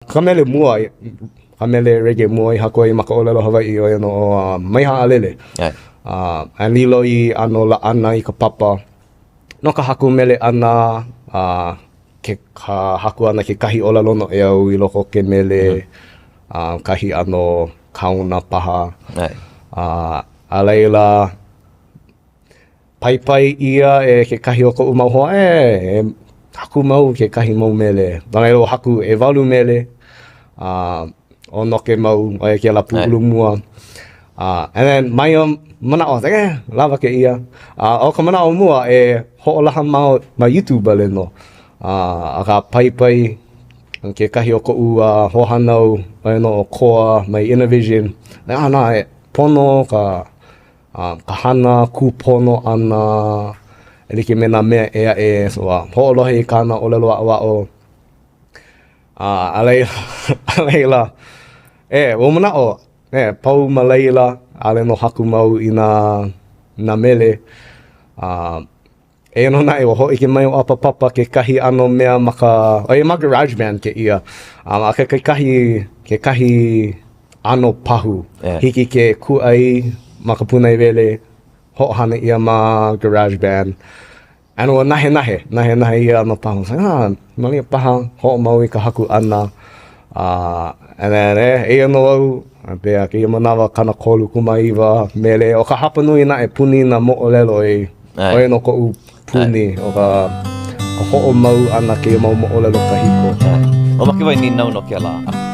ka mele mua, ka mele reggae mua i haku ai ma ka ʻōlelo Hawaiʻi, ʻo ia nō ʻo uh, Mai Haʻalele. ʻAe. Uh, a lilo i ʻano laʻana i ka papa no ka haku mele ʻana, uh, ke ka haku ʻana kekahi ʻōlelo noʻeau i loko o ke mele, mm -hmm. uh, kahi ʻano kaona paha. ʻAe. Uh, a laila, Paipai ʻia e kekahi o koʻu mau hoa, e, e haku mau kekahi mau mele. No laila, ua haku ʻewalu mele, a ʻo Noke Mau, ʻo ia kēlā pūʻulu mua. Uh, and then mai ia manaʻo, like, eh, lawa kēia. A ʻo ka manaʻo mua, e hoʻolaha ma, ma YouTube wale nō. Uh, akā paipai kekahi o koʻu uh, hoahānau, ʻo ia nō ʻo Koa mai Innervision. Like, ah, na, e pono ka A ka hana kūpono ʻana e like me nā mea ʻē aʻe, so a hoʻolohe i kāna ʻōlelo aʻoaʻo. A a laila, a laila, e, ua manaʻo, e, pau ma laila, ʻaʻole nō haku mau i nā, nā mele. A Eia nō naʻe, ua hōʻike mai ʻo ʻApapapa kekahi ʻano mea ma ka, ʻoiai ma GarageBand kēia, a ma kekahi, kekahi ʻano pahu. Yeah. Hiki ke kūʻai ma ka pūnaewele, hoʻohana ʻia ma GarageBand. And ua nahenahe, nahenahe ia ʻano pahu. So, ah, malia paha, hoʻomau i ka haku ʻana. Uh, and then, eh, eia nō au, a pehea kēia manawa 39 mele. ʻO ka hapanui naʻe puni nā moʻolelo e ʻO ia nō koʻu puni o ka hoʻomau ʻana kēia mau moʻolelo kahiko. Ua make wau e nīnau no kēlā.